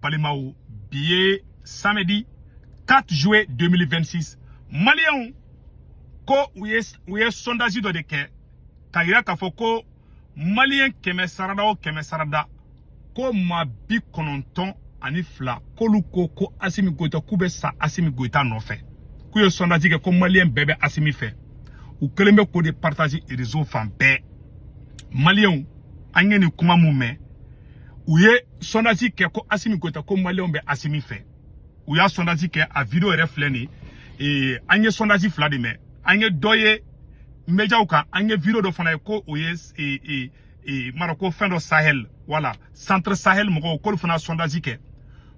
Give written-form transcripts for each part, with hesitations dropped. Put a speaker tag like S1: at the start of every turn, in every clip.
S1: Balimaw, bi ye samedi 4 juillet 2026. Maliyɛnw ko u ye sondage dɔ de kɛ k'a yira k'a fɔ ko maliyɛn 100 sarada o 100 sarada, ko maa 92 k'olu ko ko Asimi Goyita, k'u bɛ sa Asimi Goyita nɔfɛ. K'u ye sondage kɛ ko maliyɛn bɛɛ bɛ Asimi fɛ. U kɛlen bɛ k'o de partage réseau fan bɛɛ. Maliyɛnw, an ye nin kuma mun mɛn, u ye sondage kɛ ko Asimi Goyita, ko maliyɛnw bɛ Asimi fɛ. U y'a sondage kɛ, a vidéo yɛrɛ filɛ nin ye. An ye sondage fila de mɛn. An ye dɔ ye médiaw kan, an ye vidéo dɔ fana ye ko o ye mara ko fɛn dɔ Sahel, wala Centre Sahel mɔgɔw, k'olu fana sondage kɛ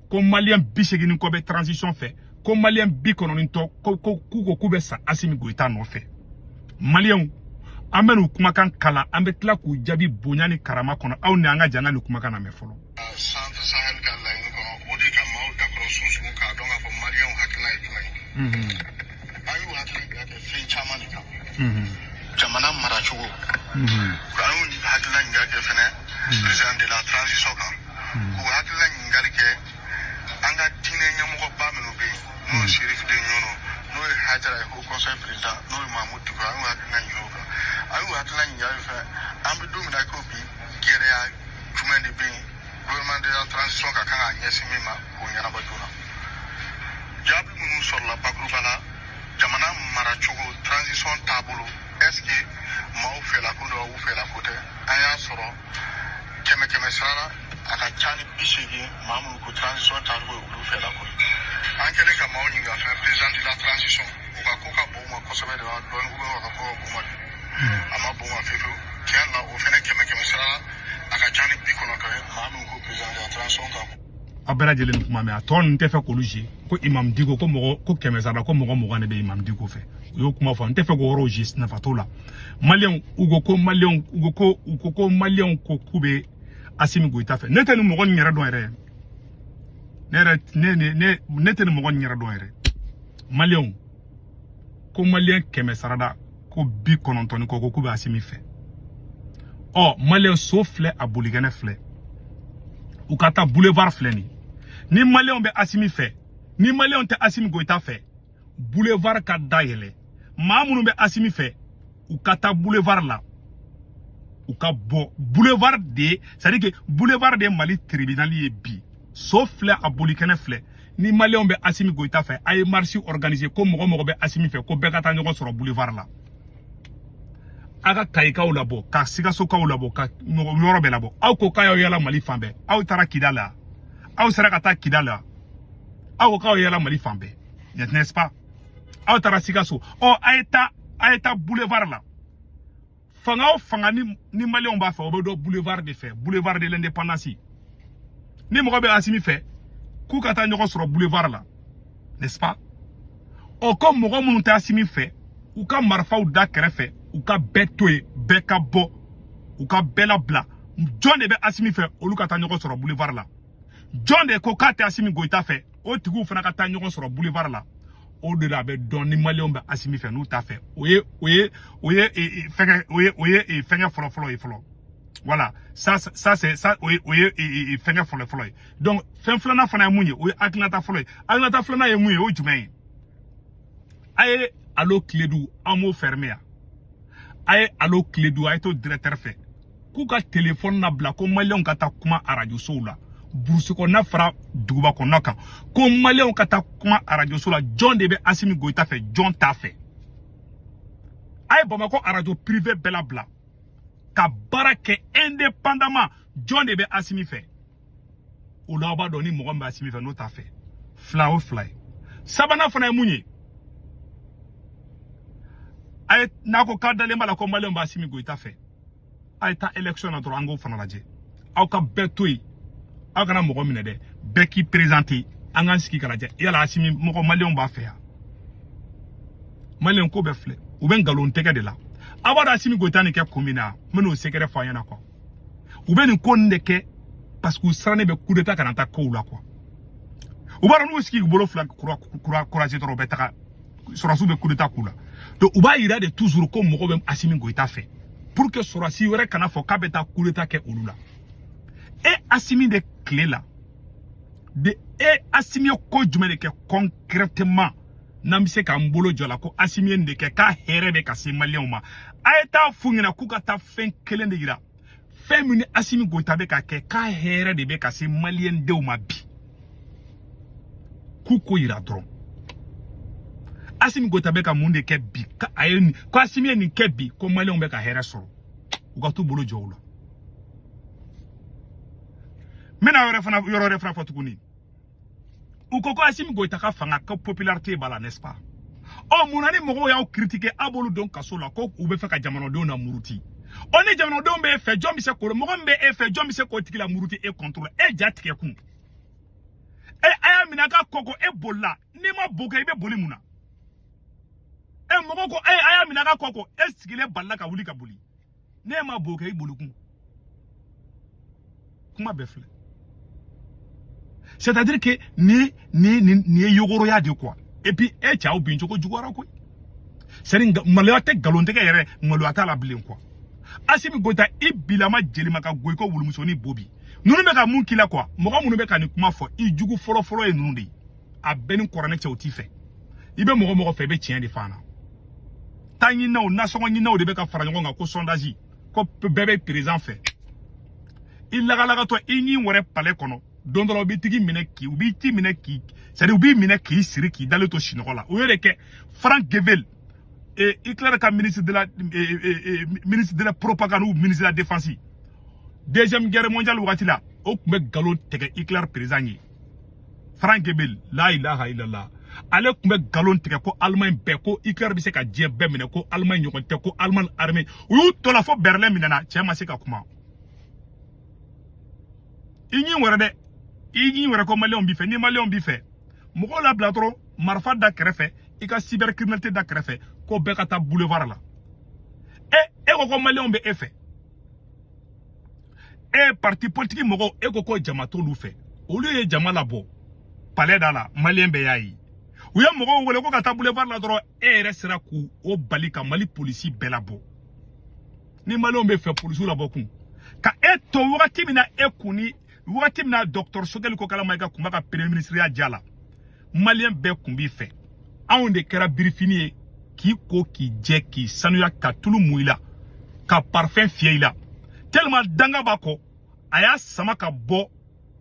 S1: ko maliyɛn 80 ni kɔ bɛ transition fɛ, ko maliyɛn 90 ko k'u ko k'u bɛ sa Asimi Goyita nɔfɛ. Maliyɛnw, an bɛ n'u kumakan kala, an bɛ tila k'u jaabi bonya ni karama kɔnɔ. Aw ni an ka jan ka nin kumakan lamɛn fɔlɔ.
S2: Centre Sahel ka laɲini kɔnɔ, o de ka maaw dakɔrɔ sunsun k'a dɔn k'a fɔ maliyɛnw hakilina ye jumɛn ye. An y'u hakili bila kɛ fɛn caman de kan, jamana maracogo. An y'u hakilina ɲininkali kɛ fɛnɛ président de la transition kan, k'u hakilina ɲininkali kɛ an ka diinɛ ɲɛmɔgɔba minnu bɛ yen, n'o ye Chérif de Niono, n'o ye Hajara ye, haut conseil président, n'o ye Mahamudu Dicko. An y'u hakilina ɲini o kan. An y'u hakilina ɲininkali fɛnɛ, an bɛ don min na ko bi, gɛlɛya jumɛn de bɛ yen, gouvernement de la transition ka kan k'a ɲɛsin min ma k'o ɲɛnabɔ joona? Jaabi minnu sɔrɔla, bakuruba la, jamana maracogo, transition taabolo, est ce que maaw fɛla ko don, u fɛla ko tɛ? An y'a sɔrɔ 100 100 sara la, a ka ca ni 80, maa minnu ko transition taabolo ye olu fɛla ko ye. An kɛlen ka maaw ɲininka fɛn président de la transition, u ka ko ka bon u ma kosɛbɛ de wa dɔɔni, u ka ko ka bon u ma, a ma bon u ma fiyewu fiyewu. Tiɲɛ la, o fɛnɛ 100 100 sara la, a ka ca ni 90 ye, maa minnu ko président de la transition ka
S1: Aw bɛɛ lajɛlen ni kuma mɛn, a tɔ ninnu tɛ fɛ k'olu zi ko Imam Dicko, ko mɔgɔ ko 100 sara, ko mɔgɔ 20 de bɛ Imam Dicko fɛ. U y'o kuma fɔ, n tɛ fɛ k'o yɔrɔw zi, nafa t'o la. Maliyɛnw, u ko ko maliyɛnw, u ko ko maliyɛnw ko k'u bɛ Asimi Goyita fɛ. Ne tɛ nin mɔgɔ nin yɛrɛ dɔn yɛrɛ. Ne yɛrɛ, ne tɛ nin mɔgɔ nin yɛrɛ dɔn yɛrɛ. Maliyɛnw ko maliyɛn 100 sarada, ko 90 ni kɔ ko k'u bɛ Asimi fɛ. Ɔ maliyɛn, so filɛ, a bolikɛnɛ filɛ, u ka taa boulevard filɛ nin. Ni maliyɛnw bɛ Asimi fɛ, ni maliyɛnw tɛ Asimi Goyita fɛ, boulevard ka dayɛlɛ. Maa minnu bɛ Asimi fɛ, u ka taa boulevard la, u ka bɔ boulevard de, c'est à dire que boulevard de ye Mali tribunal ye bi. So filɛ, a bolikɛnɛ filɛ. Ni maliyɛnw bɛ Asimi Goyita fɛ, a ye marche organiser ko mɔgɔ mɔgɔ bɛ Asimi fɛ, ko bɛɛ ka taa ɲɔgɔn sɔrɔ boulevard la. A ka Kayikaw labɔ, ka Sikasokaw labɔ, ka mɔgɔ yɔrɔ bɛɛ labɔ. Aw ko k'a y'aw yala Mali fan bɛɛ, aw taara Kidal la, aw sera ka taa Kidal la. Aw ko k'aw yala Mali fan bɛɛ, n'est-ce pas? Aw taara Sikaso. Ɔ a ye taa boulevard la. Fanga o fanga ni maliyɛnw b'a fɛ, o bɛ dɔn boulevard de fɛ, boulevard de l'Indépendance. Ni mɔgɔ bɛ Asimi fɛ, k'u ka taa ɲɔgɔn sɔrɔ boulevard la, n'est-ce pas? Ɔ ko mɔgɔ minnu tɛ Asimi fɛ, u ka marifaw da kɛrɛfɛ, u ka bɛɛ to yen, bɛɛ ka bɔ, u ka bɛɛ labila. Jɔn de bɛ Asimi fɛ, olu ka taa ɲɔgɔn sɔrɔ boulevard la. Jɔn de ko k'a tɛ Asimi Goyita fɛ, o tigiw fana ka taa ɲɔgɔn sɔrɔ boulevard la. O de la a bɛ dɔn ni maliyɛnw bɛ Asimi fɛ, n'u t'a fɛ. O ye fɛngɛ, o ye fɛngɛ fɔlɔ fɔlɔ ye fɔlɔ. Voilà, ça c'est ça. O ye fɛngɛ fɔlɔ fɔlɔ ye. Donc fɛn filanan fana ye mun ye? O ye hakilinata fɔlɔ ye. Hakilinata filanan ye mun ye? O ye jumɛn ye? A ye Allo Kledu, an m'o fermer yan. A ye Allo Kledu, a ye t'o directeur fɛ k'u ka téléphone labila ko maliyɛnw ka taa kuma arajosow la, burusi kɔnɔna fara duguba kɔnɔna kan, ko maliyɛnw ka taa kuma arajoso la, jɔn de bɛ Asimi Goyita fɛ, jɔn t'a fɛ. A ye Bamakɔ arajo privé bɛɛ labila ka baara kɛ indépendamment, jɔn de bɛ Asimi fɛ. O la aw b'a dɔn ni mɔgɔ min bɛ Asimi fɛ, n'o t'a fɛ. Fila o fila ye. Sabanan fana ye mun ye? A ye n'a ko k'a dalen b'a la ko maliyɛnw bɛ Asimi Goyita fɛ, a ye taa élection na dɔrɔn, an k'o fana lajɛ. Aw ka bɛɛ to yen, aw kana mɔgɔ minɛ dɛ, bɛɛ k'i présenter, an k'an sigi ka lajɛ yala Asimi mɔgɔ maliyɛnw b'a fɛ yan. Maliyɛn ko bɛɛ filɛ, u bɛ nkalon tɛgɛ de la. Aw b'a dɔn Asimi Goyita nin kɛ kun min na, n bɛn'o secret fɔ an ɲɛna quoi. U bɛ nin ko nin de kɛ parce que u sirannen bɛ coup d'état kana taa kow la quoi. U b'a dɔn n'u sigi k'u bolo fila kura croiser dɔrɔn, u bɛ taga sɔrɔsiw bɛ coup d'état k'u la. Donc u b'a yira de toujours ko mɔgɔ bɛ Asimi Goyita fɛ, pour que sɔrɔsi wɛrɛ kana fɔ k'a bɛ taa coup d'état kɛ olu la. E Asimi de tile la. De e Assimi ye ko jumɛn de kɛ concrètement n'an bɛ se k'an bolo jɔ la ko Assimi ye nin de kɛ k'a hɛrɛ bɛ ka se maliyɛnw ma? A ye taa f'u ɲɛna k'u ka taa fɛn kelen de yira, fɛn min ni Assimi Goïta bɛ ka kɛ k'a hɛrɛ de bɛ ka se maliyɛn denw ma bi, k'u ko yira dɔrɔn. Assimi Goïta bɛ ka mun de kɛ bi a ye nin ko Assimi ye nin kɛ bi ko maliyɛnw bɛ ka hɛrɛ sɔrɔ? U ka t'u bolo jɔ o la. N bɛna yɔrɔ fana, yɔrɔ wɛrɛ fana fɔ tuguni. U ko ko Assimi Goïta ka fanga ka popularité b'a la, n'est-ce pas? Ɔ, mun na ni mɔgɔw y'aw critiquer, aw b'olu don kaso la ko u bɛ fɛ ka jamanadenw na muruti? Ɔ, ni jamanadenw b'e fɛ, jɔn bɛ se k'o, mɔgɔ min bɛ e fɛ, jɔn bɛ se k'o tigi la muruti e contre? E ja tigɛ kun, e a y'a minɛ a ka kɔ ko e bolila. N'i ma bo kɛ, i bɛ boli mun na? E mɔgɔ ko e a y'a minɛ a ka kɔ ko e sigilen balila ka wuli ka boli. Ne ma bo kɛ, i boli kun. Kuma bɛɛ filɛ. C'est à dire que ni ye yogoroya de quoi. Et puis e cɛw bin cogo juguyara koyi. C'est à dire maloya tɛ, nkalon tigɛ yɛrɛ, maloya t'a la bilen quoi. Assimi Goïta, i bilama jelima ka goyi ko wulumusonin bo bi. Ninnu bɛ ka mun k'i la quoi? Mɔgɔ minnu bɛ ka nin kuma fɔ, i jugu fɔlɔ fɔlɔ ye ninnu de ye. A bɛɛ ni kɔrɔnɛ cɛ, o t'i fɛ. I bɛ mɔgɔ mɔgɔ fɛ, i bɛ tiɲɛ de f'a na. Taa ɲininaw, nasɔngɔ ɲininaw de bɛ ka fara ɲɔgɔn kan ko sondage, ko bɛɛ bɛ président fɛ. I lagalagatɔ, i ɲin wɛrɛ palais kɔnɔ, don dɔ la u b'i tigi minɛ k'i, u b'i ti minɛ k'i, c'est à dire u b'i minɛ k'i siri k'i dalen to sunɔgɔ la. O y'o de kɛ Frank Gebel et Hitler ka ministre de la propagande ou ministre de la défense deuxième guerre mondiale wagati la, o tun bɛ nkalon tigɛ Hitler président ye. Frank Gebel, la ilaha illallah, ale tun bɛ nkalon tigɛ ko Allemagne bɛɛ, ko Hitler bɛ se ka diɲɛ bɛɛ minɛ, ko Allemagne ɲɔgɔn tɛ, ko Allemagne armée. U y'u tɔ la fo Berlin minɛna, cɛ ma se ka kuma. I ɲin wɛrɛ dɛ, i ɲin wɛrɛ ko maliyɛnw b'i fɛ. Ni maliyɛnw b'i fɛ, mɔgɔw labila dɔrɔn, marifa da kɛrɛfɛ, i ka cybercriminalité da kɛrɛfɛ, ko bɛɛ ka taa boulevard la. E ko ko maliyɛnw bɛ e fɛ. E parti politique mɔgɔw, e ko ko jama t'olu fɛ. Olu ye jama labɔ palais da la, maliyɛn bɛɛ y'a ye. U ye mɔgɔw wele ko ka taa boulevard la dɔrɔn, e yɛrɛ sera k'u o bali ka Mali polisi bɛɛ labɔ. Ni maliyɛnw bɛ fɛ, polisiw labɔ kun ka e to wagati min na, e kun ni wagati min na docteur Choguel Kokalla Maïga kun b'a ka premier ministre ya ja la, maliyɛn bɛɛ kun b'i fɛ. Anw de kɛra birifini ye k'i ko k'i jɛ k'i sanuya, ka tulu mun i la, ka parfum fiyɛ i la, tellement danga b'a kɔ. A y'a sama ka bɔ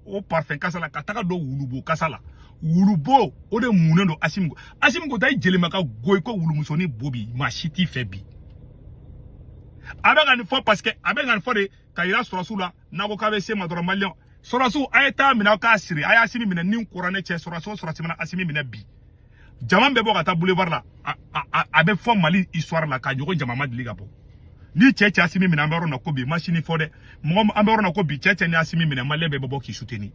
S1: o parfum kasa la ka taga don wulubo kasa la. Wulubo o de munnen don Assimi. Assimi Goïta, i jelima ka goyi ko wulumusonin bo bi, maa si t'i fɛ bi. A bɛ ka nin fɔ parce que a bɛ ka nin fɔ de ka yira sɔrɔsiw la. N'a ko k'a bɛ se ma dɔrɔn, maliyɛn sɔrɔsiw, a ye taa minɛ, aw k'a siri, a y'a Assimi minɛ. Ni kuranɛ cɛ, sɔrɔsi o sɔrɔsi mana Assimi minɛ bi, jama bɛ bɔ ka taa boulevard la. A bɛ fɔ Mali histoire la k'a ɲɔgɔn jama ma deli ka bɔ. Ni cɛ cɛ Assimi minɛ, an bɛ yɔrɔ na ko bi, ma sini fɔ dɛ, mɔgɔ, an bɛ yɔrɔ na ko bi, cɛ cɛ ni Assimi minɛ, maliyɛn bɛɛ bɛ bɔ k'i soutenir.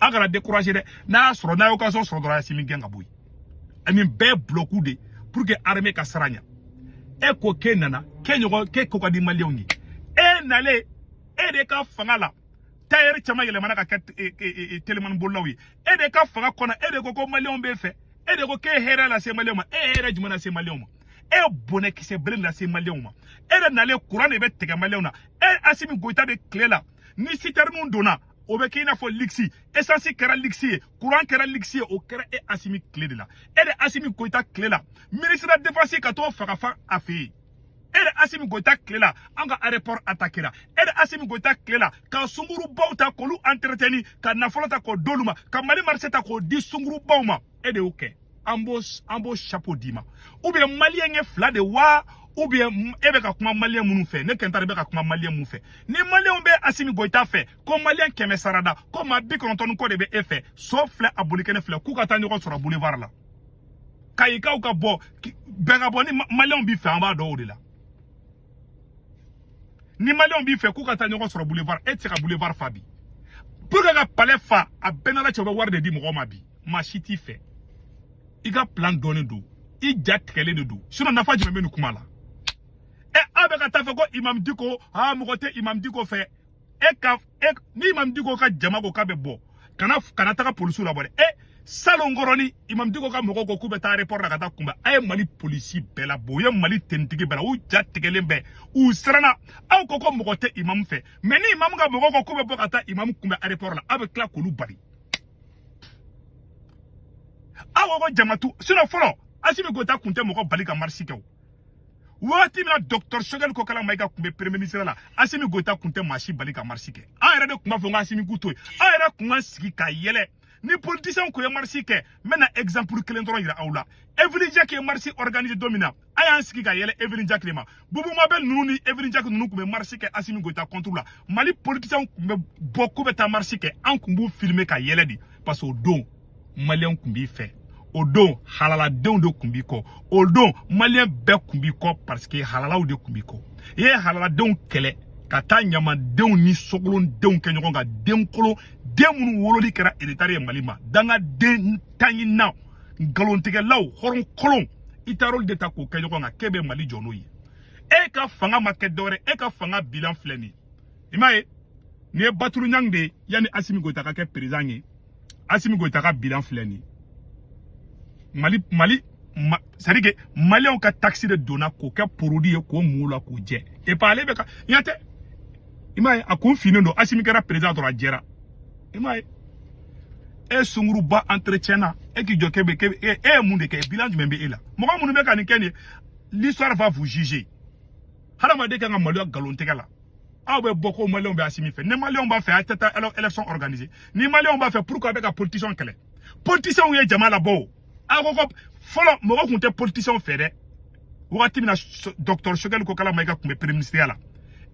S1: A kana décourager dɛ. N'a y'a sɔrɔ, n'a ye occasion sɔrɔ dɔrɔn, Assimi gɛn ka bɔ yen. Nin bɛɛ bloc de pour que armée ka sara ɲa. E ko k'e nana k'e ɲɔgɔn k'e ko ka di maliyɛnw ye. E nalen, e de ka fanga la, tailleur caman yɛlɛmana ka kɛ telimani bolilaw ye. E de ka fanga kɔnɔ, e de ko ko maliyɛnw b'e fɛ. E de ko k'e ye hɛrɛ lase maliyɛnw ma. E ye hɛrɛ jumɛn lase maliyɛnw ma? E ye bɔnɛkisɛ bere lase maliyɛnw ma. E de nalen, kuran de bɛ tigɛ maliyɛnw na. E Assimi Goïta de tile la, ni citerne donna, o bɛ kɛ i n'a fɔ luxe. Essence kɛra luxe ye, courant kɛra luxe ye, o kɛra e Assimi tile de la. E de Assimi Goïta tile la, ministre de la défense ka t'o faga fa a fɛ yen. E de Assimi Goïta tile la, an ka aéroport attaquera. E de Assimi Goïta tile la, ka sungurubaw ta k'olu entretenir, ka nafolo ta k'o d'olu ma, ka Mali marché ta k'o di sungurubaw ma. E de y'o kɛ. An b'o chapeau d'i ma. Ou bien maliyɛn ye fila de wa, ou bien e bɛ ka kuma maliyɛn minnu fɛ, ne Kɛntari bɛ ka kuma maliyɛn mun fɛ? Ni maliyɛnw bɛ Assimi Goïta fɛ, ko maliyɛn 100 sarada, ko maa 90 ni kɔ de bɛ e fɛ. So filɛ, a bolikɛnɛ filɛ, k'u ka taa ɲɔgɔn sɔrɔ boulevard la. Kayikaw ka bɔ, bɛɛ ka bɔ. Ni maliyɛnw b'i fɛ, an b'a dɔn o de la. Ni maliyɛnw b'i fɛ, k'u ka taa ɲɔgɔn sɔrɔ boulevard. E tɛ se ka boulevard fa bi. Pour que ka palais fa, a bɛɛ n'ala cɛ, u bɛ wari de di mɔgɔw ma bi. Maa si t'i fɛ. I ka plan dɔɔnin don, i ja tigɛlen de don. Sinon nafa jumɛn bɛ nin kuma la? E aw bɛ ka taa fɔ ko Imam Dicko, aa, mɔgɔ tɛ Imam Dicko fɛ. E ka e ni Imam Dicko ka jama ko k'a bɛ bɔ, kana taga polisiw labɔ dɛ. E salon kɔrɔni, Imam Dicko ka mɔgɔw ko k'u bɛ taa aéroport la ka taa kunbɛn. A ye Mali polisi bɛɛ labɔ, u ye Mali tenitigi bɛɛ la, u ja tigɛlen bɛɛ, u siranna. Aw ko ko mɔgɔ tɛ imam fɛ, mais ni imam ka mɔgɔw ko k'u bɛ bɔ ka taa imam kunbɛn aéroport la, aw bɛ tila k'olu bali. Aw ko ko jama tu, sinon fɔlɔ Assimi Goïta kun tɛ mɔgɔ bali ka marche kɛ o. Waati min na docteur Choguel Kokalla Maïga kun bɛ premier ministre la, Assimi Goïta kun tɛ maa si bali ka marche kɛ. An yɛrɛ de kun b'a fɔ ko Assimi k'u to yen. An yɛrɛ kun ka sigi ka yɛlɛ ni politicien kun ye marche kɛ. N bɛna exemple kelen dɔrɔn yira aw la. Evelyne Jacques ye marche organiser don min na, a y'an sigi ka yɛlɛ Evelyne Jacques de ma. Boubou Mabel ninnu ni Evelyne Jacques ninnu kun bɛ marche kɛ Assimi Goïta contre la. Mali politicien kun bɛ bɔ k'u bɛ taa marche kɛ, an kun b'u filmer ka yɛlɛ de, parce que o don maliyɛn kun b'i fɛ, o don halaladenw de kun b'i kɔ, o don maliyɛn bɛɛ kun b'i kɔ, parce que halalaw de kun b'i kɔ. I ye halaladenw kɛlɛ ka taa ɲamadenw ni sogolondenw kɛ ɲɔgɔn kan, denkolon den minnu wololi kɛra retard ye Mali ma, dangaden taɲinaw, nkalontigɛlaw, hɔrɔnkolon, i taar'olu de ta k'o kɛ ɲɔgɔn kan k'e bɛ Mali jɔ n'o ye. E ka fanga ma kɛ dɔwɛrɛ, e ka fanga bilan filɛ nin ye. I m'a ye, nin ye Baturu Ɲang de ye yanni Assimi Goïta ka kɛ président ye. Assimi Goïta ka bilan filɛ nin ye. Mali Mali ma, c'est à dire que maliyɛnw ka taxe de donna k'o kɛ produit ye, k'o mun la k'o jɛ. Et puis ale bɛ ka ɲɛ tɛ, i m'a ye, a kun finnen don. Assimi kɛra président dɔrɔn, a jɛra. I m'a ye, e sunguruba entretien na, e k'i jɔ k'e bɛ k'e e ye mun de kɛ? Bilan jumɛn bɛ e la? Mɔgɔ minnu bɛ ka nin kɛ nin ye, l'histoire va vous juger. Hadamaden kan ka maloya nkalon tigɛ la. Aw bɛ bɔ ko maliyɛnw bɛ Assimi fɛ. Ni maliyɛnw b'a fɛ, a tɛ taa élection organiser. Ni maliyɛnw b'a fɛ, pourquoi a bɛ ka politicien kɛlɛ? Politiciens ye jama labɔ o. Aw ko ko fɔlɔ mɔgɔ kun tɛ politicien fɛ dɛ. Wagati min na docteur Choguel Kokalla Maïga kun bɛ premier ministre la,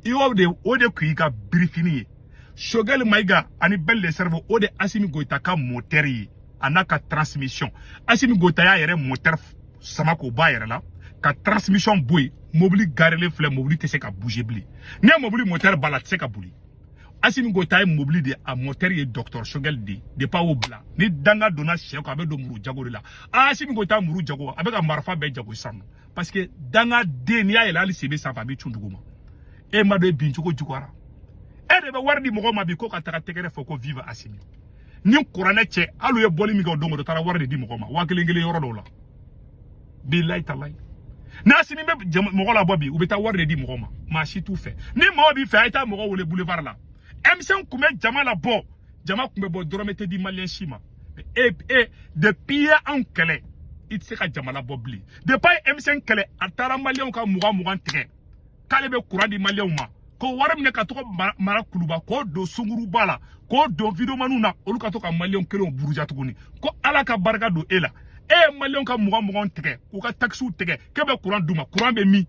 S1: i y'o de, o de kun y'i ka birifini ye. Choguel Maïga ani Ben le Cerveau, o de Assimi Goïta ka moteur ye, a n'a ka transmission. Assimi Goïta y'a yɛrɛ moteur sama k'o bɔ a yɛrɛ la ka transmission bɔ yen. Mobili garelen filɛ, mobili tɛ se ka bouger bilen. N'i ye mobili moteur b'a la, a tɛ se ka boli. Assimi Goïta ye mobili de, a moteur ye docteur Choguel de. Depuis a y'o bila, ni danga donna sɛ kɔ, a bɛ don muru jago de la. Assimi Goïta muru jago, a bɛ ka marifa bɛɛ jago sisan nɔ, parce que danga den, n'i y'a yɛlɛ hali sen bɛ sanfɛ, a bɛ cun dugu ma. E ma dɔn e bin cogo juguyara. E de bɛ wari di mɔgɔw ma bi ko ka taga tɛgɛrɛ fɔ ko vive Assimi. Ni kuranɛ cɛ, hali u ye bɔli min kɛ o don, o taara wari de di mɔgɔw ma 1000 kelen yɔrɔ dɔw la. Bilayi talayi, ni Assimi bɛ mɔgɔ labɔ bi, u bɛ taa wari de di mɔgɔw ma. Maa si t'u fɛ. Ni maaw b'i fɛ, a ye taa mɔgɔw wele boulevard la. M5 kun bɛ jama labɔ, jama kun bɛ bɔ, dɔrɔmɛ tɛ di maliyɛn si ma. E depuis i ye anw kɛlɛ, i tɛ se ka jama labɔ bilen. Depuis a ye M5 kɛlɛ, a taara maliyɛnw ka 20 20 tigɛ k'ale bɛ courant di maliyɛnw ma, k'o wari minɛ ka to mara Kuluba, k'o don sunguruba la, k'o don videomaniw na, olu ka to ka maliyɛnw kelenw buruja tuguni. Ko Ala ka barika don e la. E ye maliyɛnw ka 20 20 tigɛ, k'u ka taxes tigɛ, k'e bɛ courant d'u ma, courant bɛ min?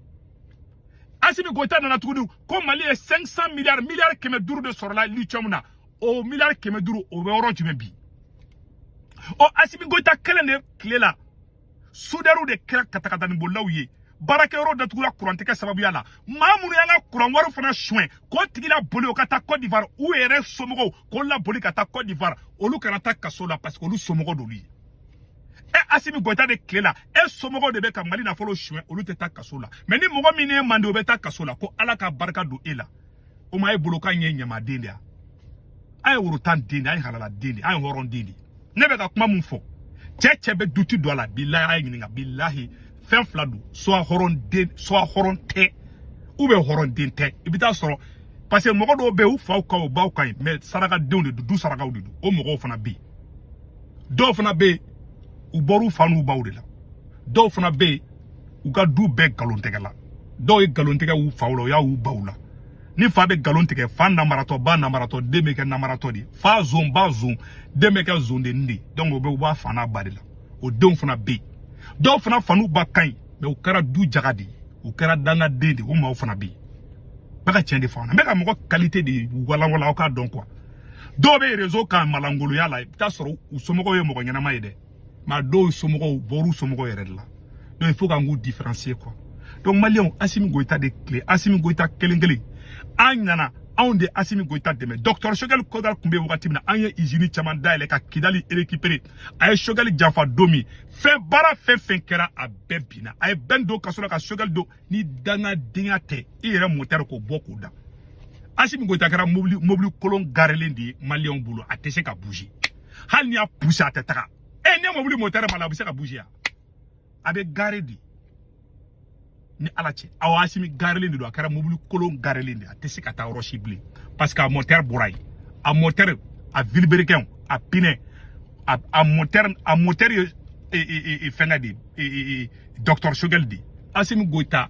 S1: Assimi Goïta nana tuguni ko Mali ye 500 milliards, miliyari 500 de sɔrɔla lithium na. O miliyari 500, o bɛ yɔrɔ jumɛn bi? O Assimi Goïta kelen de tile la, soudeurs de kɛra katakatani-bolilaw ye, baarakɛyɔrɔ datugula kurantigɛ sababuya la. Maa minnu y'an ka kuran wari fana suɲɛ k'o tigi laboli o ka taa Côte d'Ivoire, u yɛrɛ somɔgɔw k'o laboli ka taa Côte d'Ivoire, olu kana taa kaso la, parce que olu somɔgɔw d'olu ye. E Assimi Goïta de tile la, e somɔgɔw de bɛ ka Mali nafolo suɲɛ, olu tɛ taa kaso la, mais ni mɔgɔ min ye mande, o bɛ taa kaso la. Ko Ala ka barika don e la. O ma e bolo k'an ye ɲamaden de ye, an ye worotan den de, an ye halaladen de, an ye hɔrɔn den de. Ne bɛ ka kuma mun fɔ, cɛ cɛ bɛ duti don a la, bilahi, a ye ɲininka. Bilahi, fɛn fila don: soit hɔrɔn den, soit hɔrɔn tɛ, ou bien hɔrɔn den tɛ. I bɛ taa sɔrɔ, parce que mɔgɔ dɔw bɛ yen, u faw ka ɲi, u baw ka ɲi, mais sarakadenw de don, du sarakaw de don. O mɔgɔw fana bɛ yen. Dɔw fana bɛ yen, u bɔr'u fa n'u baw de la. Dɔw fana bɛ yen, u ka du bɛɛ nkalon tigɛ la. Dɔw ye nkalon tigɛ u faw la, u y'a u baw la. Ni fa bɛ nkalon tigɛ, fa namaratɔ, ba namaratɔ, den bɛ kɛ namaratɔ de ye. Fa zon, ba zon, den bɛ kɛ zondennin de ye. Donc o bɛ u b'a fa n'a ba de la. O denw fana bɛ yen. Dɔw fana fa n'u ba ka ɲi, mais u kɛra du jaga de ye, u kɛra dangaden de ye. O maaw fana bɛ yen. N bɛ ka tiɲɛ de fɔ aw ɲɛna, n bɛ ka mɔgɔ qualité de walanwalan aw k'a dɔn quoi. Dɔw bɛ réseau kan malangoloya la, i bɛ taa sɔrɔ u somɔgɔw ye mɔgɔ ɲɛnama ye dɛ, mais dɔw somɔgɔw bɔr'u somɔgɔw yɛrɛ de la. Donc il faut k'an k'u différencier quoi. Donc maliyɛnw, Assimi Goïta de tile, Assimi Goïta kelen kelen, an nana, anw de Assimi Goïta dɛmɛ. Docteur Choguel Kokalla tun bɛ yen wagati min na, an ye usine caman dayɛlɛ ka Kidali récupérer. A ye Choguel janfa don min, fɛn baara fɛn fɛn kɛra, a bɛɛ binna. A ye bɛn don kaso la ka Choguel don. Ni dangadenya tɛ, i yɛrɛ moteur k'o bɔ k'o da. Assimi Goïta kɛra mobili kolon garelen de ye maliyɛnw bolo, a tɛ se ka bouger. Hali n'i y'a pousser, a tɛ taga. E ni mobili moteur b'a la, a bɛ se ka bouger? A bɛ garer de. Ni Ala cɛ, awɔ, Assimi garelen de don. A kɛra mobili kolon garelen de, a tɛ se ka taa yɔrɔ si bilen, parce que a moteur bɔra yen. A moteur, a vilebrequin, a pneu, a moteur ye. fɛngɛ de docteur Choguel de. Assimi Goïta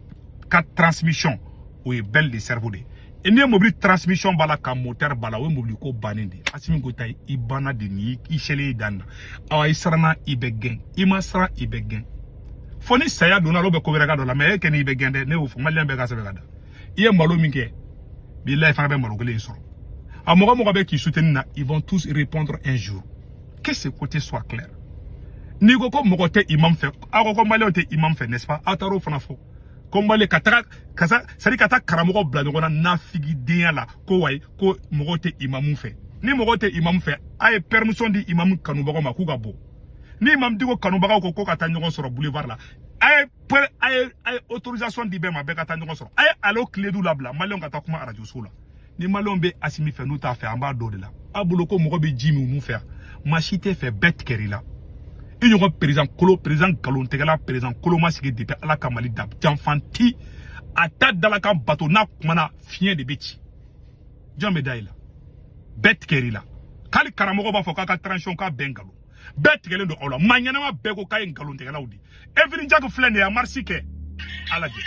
S1: ka transmission o ye belle de cerveau de. Et n'i ye mobili transmission b'a la ka moteur b'a la, o ye mobili ko bannen de. Assimi Goïta, i banna de, ni i selen i dan na. Awa, i siranna, i bɛ gɛn. I ma siran, i bɛ gɛn. Fo ni saya donna la, o bɛ ko wɛrɛ ka dɔ la, mais e kɛ ni i bɛ gɛn dɛ. Ne y'o fɔ, maliyɛn bɛɛ ka sɛbɛn ka da. I ye malo min kɛ, bilahi, fana bɛ malo kelen in sɔrɔ. A mɔgɔ mɔgɔ bɛ k'i soutenir na, ils vont tous répondre un jour. Que ce côté soit clair. N'i ko ko mɔgɔ tɛ imam fɛ, aw ko ko maliyɛnw tɛ imam fɛ, n'est-ce pas? Aw taar'o fana fɔ ko mali ka taga ka c'est à dire ka taa karamɔgɔ bila ɲɔgɔn na nafigidenya la, ko wayi, ko mɔgɔw tɛ imamu fɛ. Ni mɔgɔw tɛ imamu fɛ, a ye permission di imamu kanubagaw ma k'u ka bɔ. Ni imam Dicko kanubagaw ko ko ka taa ɲɔgɔn sɔrɔ boulevard la, a ye autorisation di bɛɛ ma, bɛɛ ka taa ɲɔgɔn sɔrɔ. A ye alo Kledu labila, maliyɛnw ka taa kuma arajo so la. Ni maliyɛnw bɛ Assimi fɛ, n'u t'a fɛ, an b'a dɔn de la. Aw bolo ko mɔgɔ bɛ ji min, mun fɛ yan? Maa si tɛ fɛ, bɛɛ tigɛr'i la. I ɲɔgɔn président kolo, président nkalontigɛla, président koloma sigi depuis Ala ka Mali da. Janfanti a ta dalakan bato, n'a kumana, fiɲɛ de bɛ ci. Jɔn bɛ da i la? Bɛɛ tigɛr'i la. K'ale karamɔgɔ b'a fɔ k'a ka transition k'a bɛɛ nkalon, bɛɛ tigɛlen don aw la. Maa ɲɛnama bɛɛ ko k'a ye nkalontigɛlaw de. Evelyne Jacques filɛ nin ye, a marche kɛ, a lajɛ.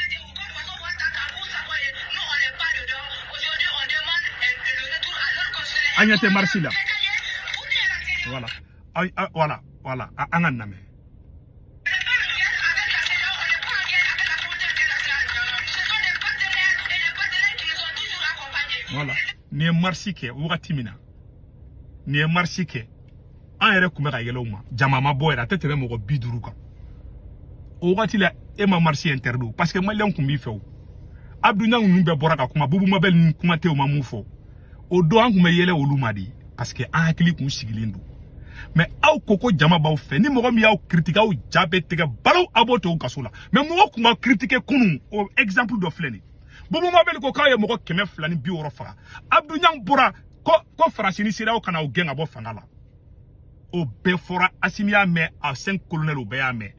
S1: An ɲɛ tɛ marche la. Voilà, voilà, voilà, an ka lamɛn. Voilà, nin ye marche kɛ wagati min na, nin ye marche kɛ, an yɛrɛ kun bɛ ka yɛlɛ o ma, jama ma bɔ yɛrɛ, a tɛ tɛmɛ mɔgɔ 50 kan. O wagati la, e ma marche interdit parce que maliyɛn kun b'i fɛ o. Abdou Niang ninnu bɛɛ bɔra ka kuma, Boubou Mabel ni kuma tɛ, o ma mun fɔ. O don, an kun bɛ yɛlɛ olu ma de parce que an hakili kun sigilen don. Mais aw ko ko jama b'aw fɛ, ni mɔgɔ min y'aw critique, aw ja bɛ tigɛ balo, aw b'o to kaso la. Mais mɔgɔ kun b'aw critiquer kunun, o exemple dɔ filɛ nin ye. Boubou Mabel ko k'aw ye mɔgɔ 260 faga. Abdou Niang bɔra ko Faransi ni CEDEAO kana aw gɛn ka bɔ fanga la. O bɛɛ fɔra, Assimi y'a mɛn, a 5 colonels o bɛɛ y'a mɛn.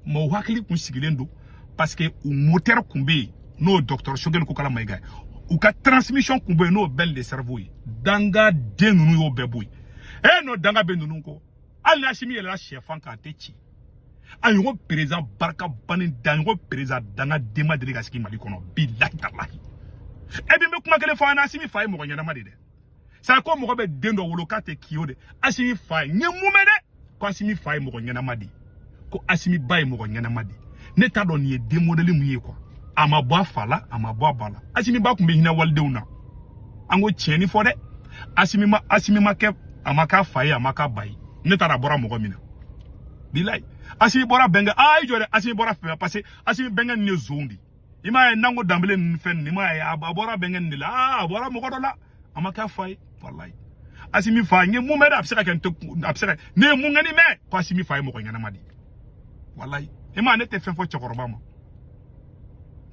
S1: Mais u hakili kun sigilen don parce que u moteur kun bɛ yen, n'o docteur Choguel Kokalla Maïga ye. U ka transmission kun bɛ yen, n'o bɛɛ le cerveau ye. Danga den ninnu y'o bɛɛ bɔ yen. Eh non, danga bɛ ninnu kɔ. Hali ni Assimi yɛlɛla sɛfan kan, a tɛ ci. A ɲɔgɔn président barika bannen da, ɲɔgɔn président danga den ma deli ka sigi Mali kɔnɔ, bilahi talahi. E bi n bɛ kuma kelen fɔ an na, Assimi fa ye mɔgɔ ɲɛnama de dɛ. C'est ko mɔgɔ bɛ den dɔ wolo k'a tɛ k'i o de. Assimi fa ye, n ye mun mɛn dɛ, ko Assimi fa ye mɔgɔ ɲɛnama de ye, ko Assimi ba ye mɔgɔ ɲɛnama de ye. Ne t'a dɔn nin ye den modèle mun ye quoi. A ma bɔ a fa la, a ma bɔ a ba la. Assimi ba kun bɛ hinɛ walidenw na. An ko tiɲɛni fɔ dɛ. Assimi ma kɛ, a ma k'a fa ye, a ma k'a ba ye. Ne taara a bɔra mɔgɔ min na. Bilayi. Assimi bɔra bɛnkɛ, aa i jɔ dɛ, Assimi bɔra fɛ parce que Assimi bɛnkɛ nin ye zon de. I m'a ye Nango Danbele ninnu fɛn ninnu, i m'a ye a bɔra bɛnkɛ nin de la, aa a bɔra mɔgɔ dɔ la, a ma k'a fa ye, walayi. Assimi fa, n ye mun mɛn dɛ, a bɛ se ka kɛ n tɛ, a bɛ se ka ne ye mun ŋani mɛn ko Assimi fa ye mɔgɔ ɲɛnama de ye. Walayi. I m'a ye, ne tɛ fɛn fɔ cɛkɔrɔba ma.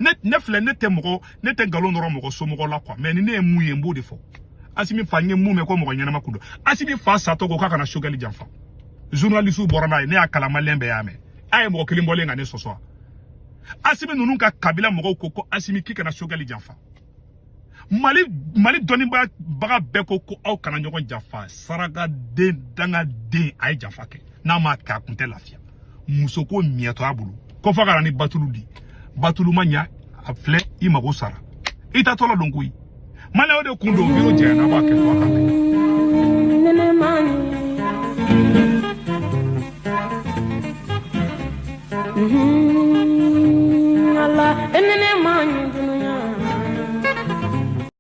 S1: Ne filɛ, ne tɛ mɔgɔ, ne tɛ nkalon dɔrɔn mɔgɔ somɔgɔ la quoi, mais ni ne ye mun ye, n b'o de fɔ. Assimi fa, n ye mun mɛn ko mɔgɔ ɲɛnama kun don. Assimi fa satɔ ko k'a kana Choguel janfa. Journaliste bɔra n'a ye, ne y'a kalan, maliyɛn bɛɛ y'a mɛn. A ye mɔgɔ kelen bɔlen ka ne sɔsɔ. Assimi ninnu ka kabila mɔgɔw ko ko Assimi k'i kana Choguel janfa. Mali dɔnnibaga bɛɛ ko ko aw kana ɲɔgɔn janfa. Saraka den, danga den, a ye janfa kɛ. N'a ma kɛ, a kun tɛ lafiya. Muso ko miɲɛtɔ a bolo. Ko f'a ka na ni batulu di. Batulu ma ɲa, a filɛ, i mago sara. I taatɔ la don koyi. Maliyɛn, o de kun don, vidéo jɛya n'a b'a kɛ to a kan bɛn.